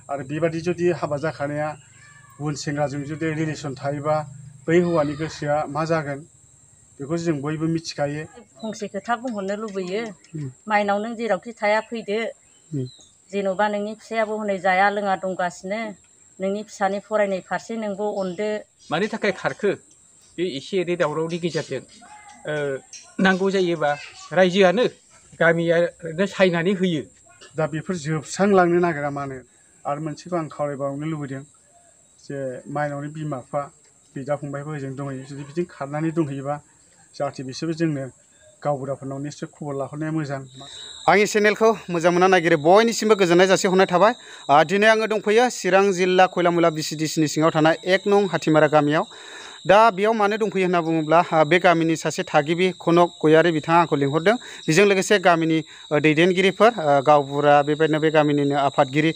आरो बेबादि जुदि हाबा जाखानाया गुबुन सेंग्राजों जुदि रिलेसन थायोबा बै हौवानि गोसोआ मा जागोन बेखौ जों बयबो मिथिखायो। फंसे खोथा बुंहरनो लुबैयो माइनाव नों जेरावखि थाया फैदो जेन'बा नोंनि फिसायाबो हनै जाया लोङा दंगासिनो नोंनि फिसानि फरायनाय फारसे नोंबो अनदो। मानि थाखाय खारखो बे एसे एनै दावरावनि गेजेरजों नांगौ जायोबा रायजोआनो गामियानो सायनानै होयो। दा बेफोर जोबस्रांलांनो नागिरा मानो आरो मोनसेखौ आं खावलायबावनो लुबैदों जे माइनावनि बिमा बिफा बिदा फंबायबो ओजों दंहैयो जुदि बिदिनो खारनानै दंहैयोबा जाहाथे बिसोरबो जोंनो गावबुराफोरनाव निश्चय खबर लाहरनाया मोजां। आंनि चेनेलखौ मोजां मोनना नागिरो बयनिसिमबो गोजोननाय जासिहरनाय थाबाय। दिनै आङो दंफैयो चिरां जिल्ला खयलामयला BCDC नि सिङाव थानाय 1 नं हाथिमारा गामियाव। दा बेयाव मानो दंफैयो होनना बुङोब्ला बे गामिनि सासे थागिबि खनक गयारि बिथाङा आंखौ लिंहरदों। बेजों लोगोसे गामिनि दैदेनगिरिफोर गावबुरा बेबायदिनो बे गामिनिनो आफादगिरि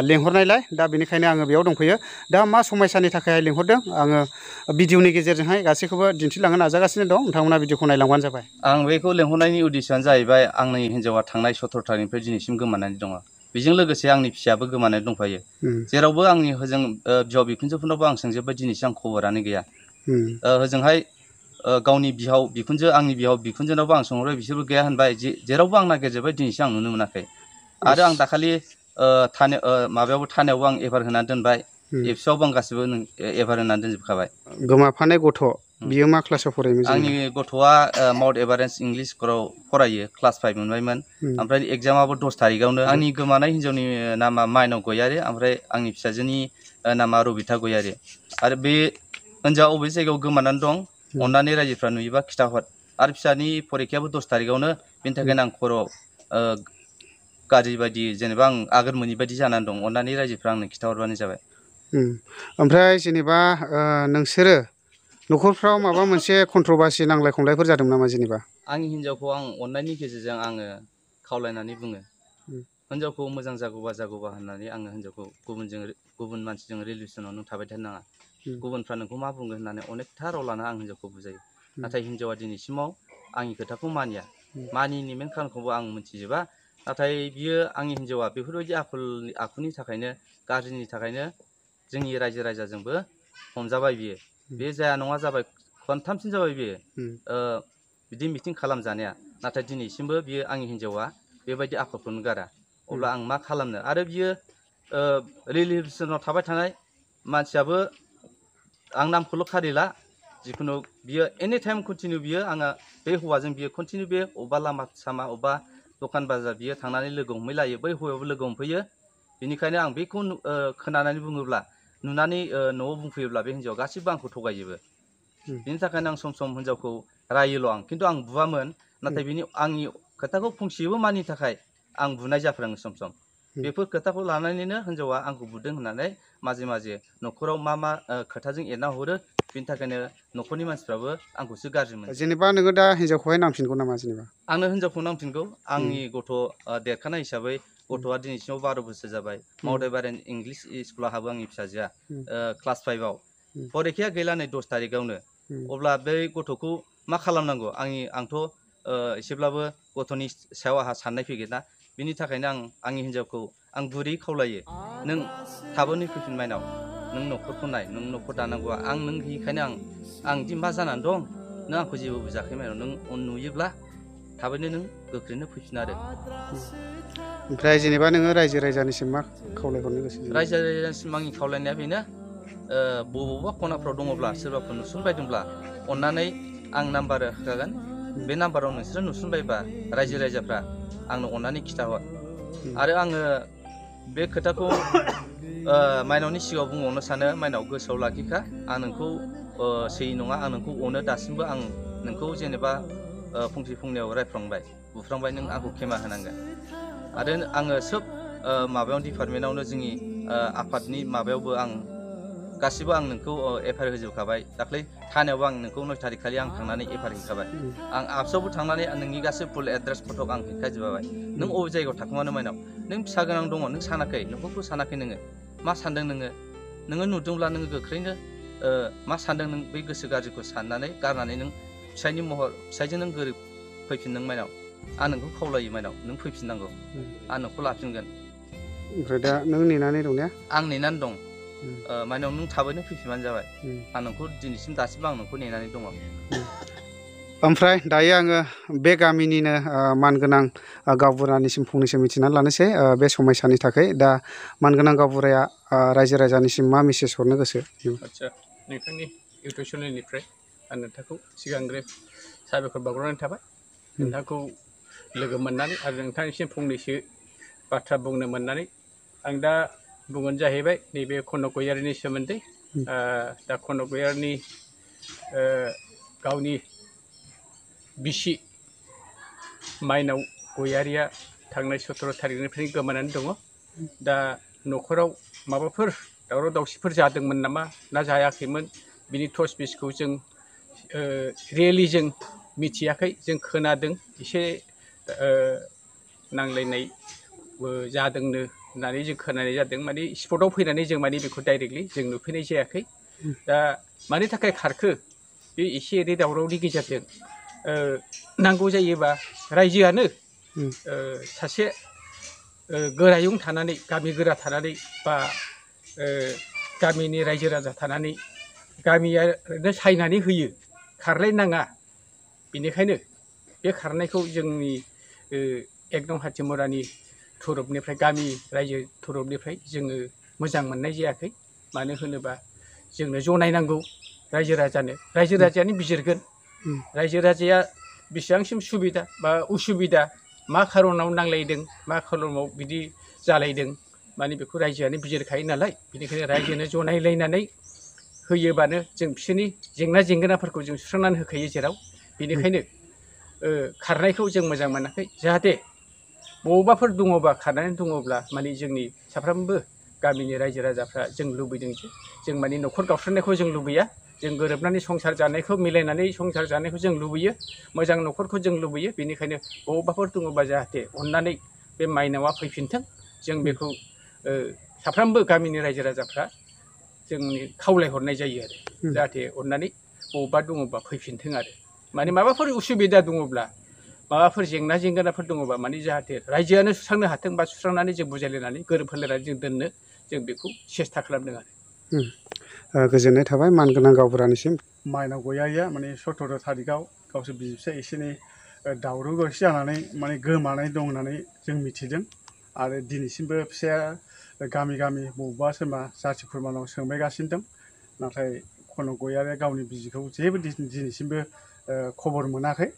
लिंहरनायलाय दा बेनिखायनो आङो बेयाव दंफैयो। दा मा समयसानि थाखाय लिंहरदों आङो भिडिअनि गेजेरजोंहाय गासैखौबो दिन्थिलांनो नाजागासिनो दं। नोंथांमोना भिडिअखौ नायलांबानो जाबाय। आं बेखौ लिंहरनायनि उद्देश्यआनो जाहैबाय आंनि हिन्जावा थांनाय 17 थारिखनिफ्राय दिनैसिम गोमानानै दङ। बेजों लोगोसे आंनि फिसायाबो गोमानानै दंफायो। जेरावबो आंनि होजों बिहाव बिखुनजोफोरनावबो आं सोंजोब्बाय दिनैसिम आं खबरानो गैया। होजोंहाय गावनि बिहाव बिखुनजो आंनि बिहाव बिखुनजोनावबो आं सोंहरबाय बिसोरबो गैया होनबाय। जेरावबो आं नागिरजोब्बाय दिनैसिम आं नुनो मोनाखै। आरो आं दाखालि थानायावबो आं एफार होनानै दोनबाय। एबसुआवबो आं गासिबो एफार होनानै दोनजोबखाबाय। गोमाफानाय गथ' बियो मा क्लासाव फरायोमोन? आंनि गथ'आ माउन्ट एभारेस्ट इंलिश स्कुलाव फरायो क्लास 5 मोनबायमोन। ओमफ्राय एगजामाबो 10 थारिखआवनो। आंनि गोमानाय हिन्जावनि नामा माइनाव गयारि ओमफ्राय आंनि फिसाजोनि नामा रबिथा गयारि। आरो बे हिन्जावा अबे जायगायाव गोमानानै दं अननानै रायजोफ्रा नुयोबा खिथाहर। आरो फिसानि फरिखायाबो 10 थारिखआवनो बेनि थाखायनो आं खर' गाज्रि बायदि जेनेबा आं आगोर मोनि बायदि जानानै दं। अननानै रायजोफ्रा आंनो खिथाहरबानो जाबाय। ओमफ्राय जेनेबा नोंसोरो न'खरफ्राव माबा मोनसे कन्ट्रभार्सि नांलाय खमलायफोर जादों नामा जेनेबा? आंनि हिन्जावखौ आं अननायनि गेजेरजों आङो खावलायनानै बुङो हिन्जावखौ मोजां जागौबा होननानै आङो हिन्जावखौ गुबुन मानसिजों रिलेसनाव नों थाबाय थानो नाङा। गुबुनफ्रा नोंखौ मा बुंगोन होननानै अनेकथा राव लाना आं हिन्जावखौ बुजायो। नाथाय हिन्जावा दिनैसिमाव आंनि खोथाखौ मानिया। मानियैनि मेन खारनखौबो आं मिथिजोबा। नाथाय बियो आंनि हिन्जावा बेफोरबायदि आखुनि थाखायनो गाज्रिनि थाखायनो जोंनि रायजो राजाजोंबो हमजाबाय बियो। बे जाया नङा जाबाय खनथामसिम जाबाय बियो बिदि मिटिं खालामजानाया। नाथाय दिनैसिमबो बियो आंनि हिन्जावा बेबायदि आखलखौनो गारा। अब्ला आं मा खालामनो? आरो बियो रिलेसनाव थाबाय थानाय मानसियाबो आं नामखौल' खारिला जिखुनु बियो एनि टाइम कन्टिनिउ बियो आङो बे हौवाजों बियो कन्टिनिउ बे अबेबा लामा सामा अबेबा दखान बाजार बियो थांनानै लोगो हमहैलायो। बै हौवायावबो लोगो हमफैयो। बेनिखायनो आं बेखौ खोनानानै बुङोब्ला नुनानै न'आव बुंफैयोब्ला बे हिन्जावा गासिबो आंखौ थगायजोबो। बिनि थाखायनो आं सम सम हिन्जावखौ रायोल' आं खिन्थु आं बुवामोन। नाथाय आंनि खोथाखौ फंसेबो मानिनि थाखाय आं बुनाय जाफ्राङो सम सम। बेफोर खोथाखौ लानानैनो हिन्जावा आंखौ बुदों होननानै माजे माजे न'खराव मा खोथाजों एरना हरो। बिनि थाखायनो न'खरनि मानसिफ्राबो आंखौसो गाज्रि मोनो। जेनेबा नोङो दा हिन्जावखौहाय नांफिनगौ नामा जेनेबा? आंनो हिन्जावखौ नांफिनगौ। आंनि गथ' देरखानाय हिसाबै गथ'आ दिनैसिमाव 12 बोसोर जाबाय। माउन्ट एभारेस्ट इंलिश स्कुलाव हाबो आंनि फिसाजोआ क्लास 5आव। फरिखाया गैला नै 10 थारिखआवनो। अब्ला बै गथ'खौ मा खालामनांगौ? आंथ' एसेब्लाबो गथ'नि सायाव आंहा साननाय फैगोन ना। बिनि थाखायनो आंनि हिन्जावखौ आं गुरै खावलायो नों थाबैनो फैफिन माइनाव। नों न'खरखौ नाय नों न'खर दानांगौआ नों गैयिखायनो आं दि मा जानानै दं नों आंखौ जेबो बुजायाखै माइनाव। नों नुयोब्ला थाबैनो नों गोख्रैनो फैफिन आरो। ओमफ्राय जेनेबा नोङो रायजो राजानिसिम मा खावलायहरनो गोसो? रायजो राजानिसिम आंनि खावलायनाया बेनो बबावबा खनाफ्राव दङब्ला सोरबाफोर नुसनबायदोंब्ला अननानै आं नाम्बार होखागोन। बे नाम्बाराव नोंसोरो नुसनबायबा रायजो राजाफ्रा आंनो अननानै खिथाहर। आरो आङो बे खोथाखौ माइनावनि सिगाङाव बुंबावनो सानो माइनाव गोसोआव लाखिखा आं नोंखौ सैयै नङा आं नोंखौ अनो दासिमबो आं नोंखौ जेनेबा फंसे फंनैयाव रायफ्लांबाय बुफ्रांबाय नों आंखौ खेमा होनांगोन। आरो आङो सोब माबायाव डिपार्टमेन्टआवनो जोंनि आफादनि माबायावबो आं गासिबो आं नोंखौ एफआइआर होजोबखाबाय। दाख्लै थानायावबो आं नोंखौ 9 थारिख खालि आं थांनानै एफआइआर हैखाबाय। आं आबसुआवबो थांनानै नोंनि गासिबो फुल एड्रेस फटक आं हैखाजोबबाय। नों अबे जायगायाव थाखोमानो माइनाव नों फिसा गोनां दङ नों सानाखै न'खरखौ सानाखै नोङो मा सानदों नोङो नुदोंब्ला नोङो गोख्रैनो मा सानदों नों बै गोसो गाज्रिखौ साननानै गारनानै नों फिसायजों नों गोरोब फैफिन नों माइनाव। आं नोंखौ खावलायो माइनाव नों फैफिननांगौ आं नोंखौ लाफिनगोन। ओमफ्राय दा नों नेनानै दं ने? आं नेनानै दं माइनाव नों थाबैनो फैफिनबानो जाबाय आं नोंखौ दिनैसिम दासिमबो आं नोंखौ नेनानै दङ ओमफ्राय दायो आङो बे गामिनिनो मानगोनां गावबुरानिसिम फंनैसो मिथिनानै लानोसै बे समयसानि थाखाय दा मानगोनां गावबुराया रायजो राजानिसिम मा मेसेज हरनो गोसो? आदसा नोंथांनि इउटुब चेनेलनिफ्राय आं नोंथांखौ सिगांग्रो साबायखर बावग्रोनाय थाबाय नोंथांखौ लोगो मोननानै आरो नोंथांनिसिम फंनैसो बाथ्रा बुंनो मोननानै आं दा बुंगोन जाहैबाय नैबे कनक गयारिनि सोमोन्दै दा कनक गयारिनि गावनि बिसि माइनाव गयारिया थांनाय 17 थारिखनिफ्रायनो गोमानानै दङ दा न'खराव माबाफोर दावराव दावसिफोर जादोंमोन नामा ना जायाखैमोन बिनि टस बिसखौ जों रियेलि जों मिथियाखै जों खोनादों एसे नांलायनायबो जादोंनो होननानै जों खोनानाय जादों माने स्पटआव फैनानै जों माने बेखौ डाइरेक्टलि जों नुफैनाय जायाखै दा मानि थाखाय खारखो बे एसे एनै दावरावनि गेजेरजों नांगौ जायोबा रायजोआनो सासे गोरायुं थानानै गामि गोरा थानानै बा गामिनि रायजो राजा थानानै गामिया ओरैनो सायनानै होयो खारलायनाङा बेनिखायनो बे खारनायखौ जोंनि 1 नं हाथिमरानि थुरुबनिफ्राय गामि रायजो थुरुबनिफ्राय जोङो मोजां मोननाय जायाखै मानो होनोबा जोंनो जनायनांगौ रायजो राजायानो बिजिरगोन रायजो राजाया बेसेबांसिम सुबिदा बा उसुबिदा मा खारनाव नांलायदों मा खारनाव बिदि जालायदों माने बेखौ रायजोआनो बिजिरखायो नालाय बेनिखायनो रायजोनो जनायलायनानै होयोबानो जों बिसोरनि जेंना जेंगोनाफोरखौ जों सुस्रांनानै होखायो जेराव बेनिखायनो खारनायखौ जों मोजां मोनाखै जाहाथे बबावबाफोर दङबा खारनानै दङब्ला माने जोंनि साफ्रोमबो गामिनि रायजो राजाफ्रा जों लुबैदों जे जों माने न'खर गावस्रानायखौ जों लुबैया जों गोरोबनानै संसार जानायखौ मिलायनानै संसार जानायखौ जों लुबैयो मोजां न'खरखौ जों लुबैयो बेनिखायनो बबावबाफोर दङबा जाहाथे अननानै बे माइनावा फैफिनथों जों बेखौ साफ्रोमबो गामिनि रायजो राजाफ्रा जोंनि खावलायहरनाय जायो आरो जाहाथे अननानै बबावबा दङबा फैफिनथों आरो माने माबाफोर उसुबिदा दङब्ला माबाफोर जेंना जेंगोनाफोर दङबा माने जाहाथे रायजोआनो सुस्रांनो हाथों बा सुस्रांनानै जों बुजायलायनानै गोरोब होलायनानै जों दोननो जों बेखौ सेस्था खालामदों आरो गोजोननाय थाबाय मानगोनां गावबुरानिसिम माइनाव गयारिया माने 17 थारिखआव गावसोर बिसि फिसाय एसे एनै दावराव दावसि जानानै माने गोमानाय दं होननानै जों मिथिदों आरो दिनैसिमबो फिसाया गामि गामि बबेबा सोरबा जाथि खुरमानाव सोंबायगासिनो दं नाथाय कनक गयारिया गावनि बिसिखौ जेबो दिनैसिमबो खबर मोनाखै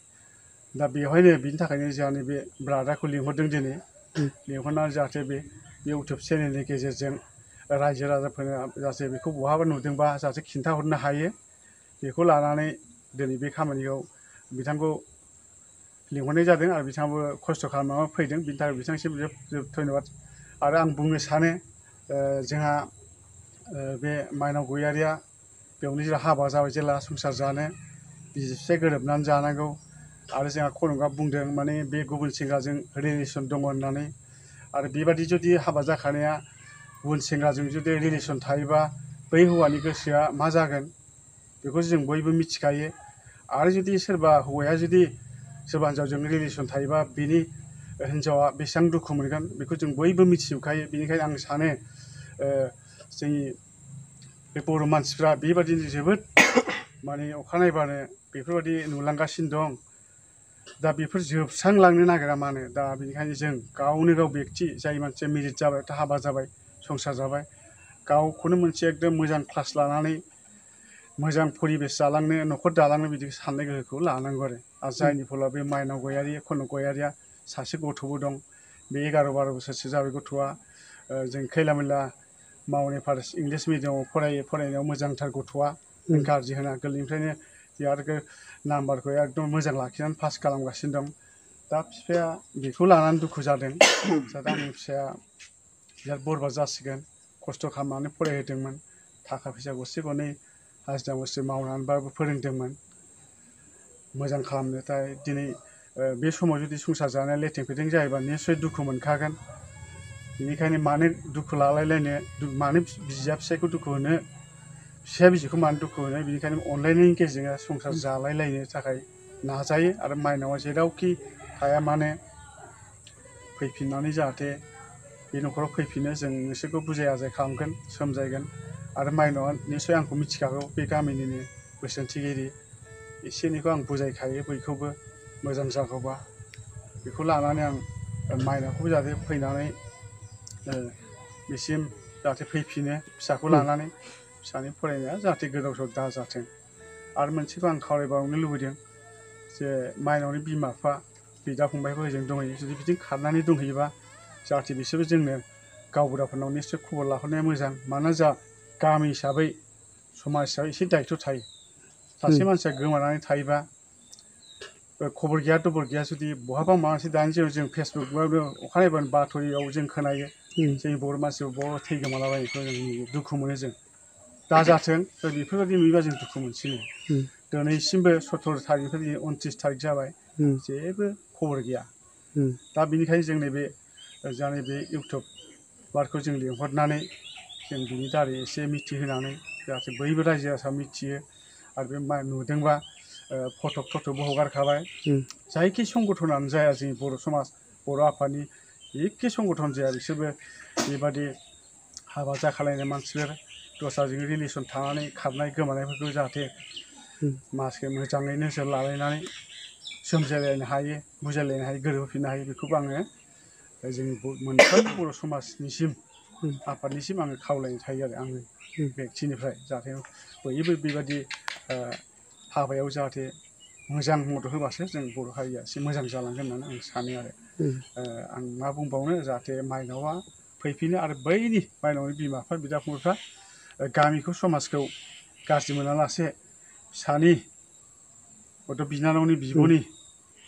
दा बेवहायनो बिनि थाखायनो जोंहा नैबे ब्रादारखौ लिंहरदों दिनै लिंहरनानै जाहाथे बे इउटुब चेनेलनि गेजेरजों रायजो राजाफोरनो जाहाथे बेखौ बहाबा नुदोंबा जाहाथे खिन्थाहरनो हायो बेखौ लानानै दिनै बे खामानिखौ बिथांखौ लिंहरनाय जादों आरो बिथाङाबो खस्थ' खालामनानै फैदों बिनि थाखाय बिथांनिसिम जोबोद धन्यबाद आरो आं बुंनो सानो जोंहा बे माइनाव गयारिया बेयावनो जेला हाबा जाबाय जेला संसार जानो बिसि फिसाय गोरोबनानै जानांगौ आरो जोंहा कनकआ बुंदों माने बे गुबुन सेंग्राजों रिलेसन दङ होननानै आरो बेबादि जुदि हाबा जाखानाया गुबुन सेंग्राजों जुदि रिलेसन थायोबा बै हौवानि गोसोआ मा जागोन बेखौ जों बयबो मिथिखायो आरो जुदि सोरबा हौवाया जुदि सोरबा हिन्जावजों रिलेसन थायोबा बिनि हिन्जावा बेसेबां दुखु मोनगोन बेखौ जों बयबो मिथिजोबखायो बेनिखायनो आं सानो जोंनि बे बर' मानसिफ्रा बेबादिनो जोबोद माने अखानायबानो बेफोरबायदि नुलांगासिनो दं दा बेफोर जोबस्रांलांनो नागिरा मानो दा बेनिखायनो जों गावनो गाव बेक्ति जाय मानसिया मेरिट जाबाय हाबा जाबाय संसार जाबाय गावखौनो मोनसे एकदम मोजां क्लास लानानै मोजां परिबेस जालांनो न'खर दालांनो बिदि साननाय गोहोखौ लानांगौ आरो जायनि फलाव बे माइनाव गयारि कनक गयारिया सासे गथ'बो दं बे 11-12 बोसोरसो जाबाय गथ'आ जों खैला मैला मावनाय फारस इंलिस मिडियामाव फरायनायाव मोजांथार गथ'आ गाज्रि होना गोरलैनिफ्रायनो बे आरो नाम्बारखौ एकदम मोजां लाखिनानै पास खालामगासिनो दं दा बिफाया बेखौ लानानै दुखु जादों जाहाथे आंनि फिसाया बिराद बरबाद जासिगोन खस्थ' खालामनानै फरायहोदोंमोन थाखा फैसा गरसे गरनै हाजिरा मुजिरा मावनानैबाबो फोरोंदोंमोन मोजां खालामनोथाय दिनै बे समाव जुदि संसार जानाया लेथें फेथें जायोबा निस्सय दुखु मोनखागोन बेनिखायनो मानो दुखु लालायलायनो मानो बिसिया फिसायखौ दुखु होनो फिसाया बिसिखौ मानो दुखु होनो बेनिखायनो अनलायनायनि गेजेरजों संसार जालायलायनो थाखाय नाजायो आरो माइनावा जेरावखि थाया मानो फैफिननानै जाहाथे बे न'खराव फैफिनो जों नोंसोरखौ बुजाय आजाय खालामगोन सोमजायगोन आरो माइनावआ निस्सय आंखौ मिथिखागौ बे गामिनिनो बोसोनथिगिरि एसे एनैखौ आं बुजायखायो बयखौबो मोजां जागौबा बेखौ लानानै आं माइनावखौबो जाहाथे फैनानै बिसिम जाहाथे फैफिनो फिसाखौ लानानै फिसानि फरायनाया जाहाथे गोदाव सोराव दाजाथों आरो मोनसेखौ आं खावलायबावनो लुबैदों जे माइनावनि बिमा बिफा बिदा फंबायफोर ओजों दंहैयो जुदि बिदिनो खारनानै दंहैयोबा जाहाथे बिसोरबो जोंनो गावबुराफोरनाव निस्सय खबर लाहरनाया मोजां मानोना जा गामि हिसाबै समाज हिसाबै एसे दायथ' थायो सासे मानसिया गोमानानै थायोबा खबर गैया दबर गैया जुदि बहाबा माबा मोनसे दानि दिनाव जों फेसबुक बा अखानायबानो बाथ'रियाव जों खोनायो जोंनि बर' मानसिखौ बहा थै गोमालाबायनायखौ जों नुयो दुखु मोनो जों दा जाथों बेफोरबायदि नुयोबा जों दुखु मोनसिनो दिनैसिमबो 17 थारिखनिफ्राय 29 थारिख जाबाय जेबो खबर गैया दा बिनिखायनो जोंनि बे जानाय बे इउटुबारखौ जों लिंहरनानै जों बिनि दारै एसे मिथिहोनानै जाहाथे बयबो रायजो राजा मिथियो आरो बे मा नुदोंबा फटकबो हगारखाबाय जायखि संगठनानो जाया जोंनि बर' समाज बर' आफादनि एखे संगठन जाया बिसोरबो बेबादि हाबा जाखालायनाय मानसिफोर दस्राजों रिलेसन थानानै खारनाय गोमानायफोरखौ जाहाथे मासके मोजाङै नोजोर लालायनानै सोमजायलायनो हायो बुजायलायनो हायो गोरोबहोफिननो हायो बेखौबो आङो जोंनि मोनफ्रोम बर' समाजनिसिम आफादनिसिम आङो खावलायनो थायो आरो आंनि बेक्तिनिफ्राय जाहाथे बयबो बेबादि हाबायाव जाहाथे मोजां मदद होबासो जों बर' हारिया एसे मोजां जालांगोन होननानै आं सानो आरो आं मा बुंबावनो जाहाथे माइनावआ फैफिनो आरो बैनि माइनावनि बिमा बिफा बिदा फंबायफ्रा गामिखौ समाजखौ गाज्रि मोनालासे फिसानि हयथ' बिनानावनि बिब'नि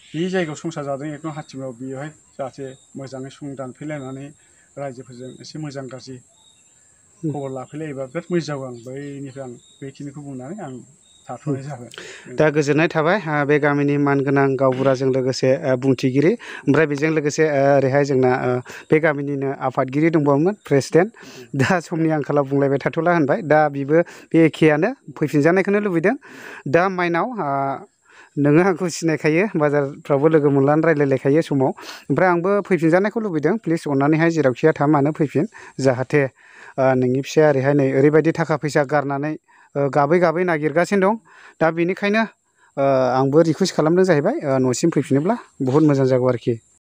बे जायगायाव संसार जादों एकदम हाथिमाव बेवहाय जाहाथे मोजाङै सं दानफैलायनानै रायजोफोरजों एसे मोजां गाज्रि खबर लाफैलायोबा बिराद मोजां जागौ आं बैनिफ्राय आं बेखिनिखौ बुंनानै आं थाथ'नाय जाबाय दा गोजोननाय थाबाय बे गामिनि मानगोनां गावबुराजों लोगोसे बुंथिगिरि ओमफ्राय बेजों लोगोसे ओरैहाय जोंना बे गामिनिनो आफादगिरि दंबावोमोन प्रेसिडेन्ट दा समनि आंखालाव बुंलायबाय थाथ'ला होनबाय दा बिबो बे एखेयानो फैफिनजानायखौनो लुबैदों दा माइनाव नोङो आंखौ सिनायखायो बाजारफ्रावबो लोगो मोनलानानै रायलायलायखायो समाव ओमफ्राय आंबो फैफिनजानायखौ लुबैदों प्लिज अननानैहाय जेरावखिया था मानो फैफिन जाहाथे नोंनि फिसाया ओरैहाय नै ओरैबायदि थाखा फैसा गारनानै गाबै गाबै नागिरगासिनो दं दा बेनिखायनो आंबो रिकुवेस्ट खालामदों जाहैबाय न'सिम फैफिनोब्ला बुहुत मोजां जागौ आरोखि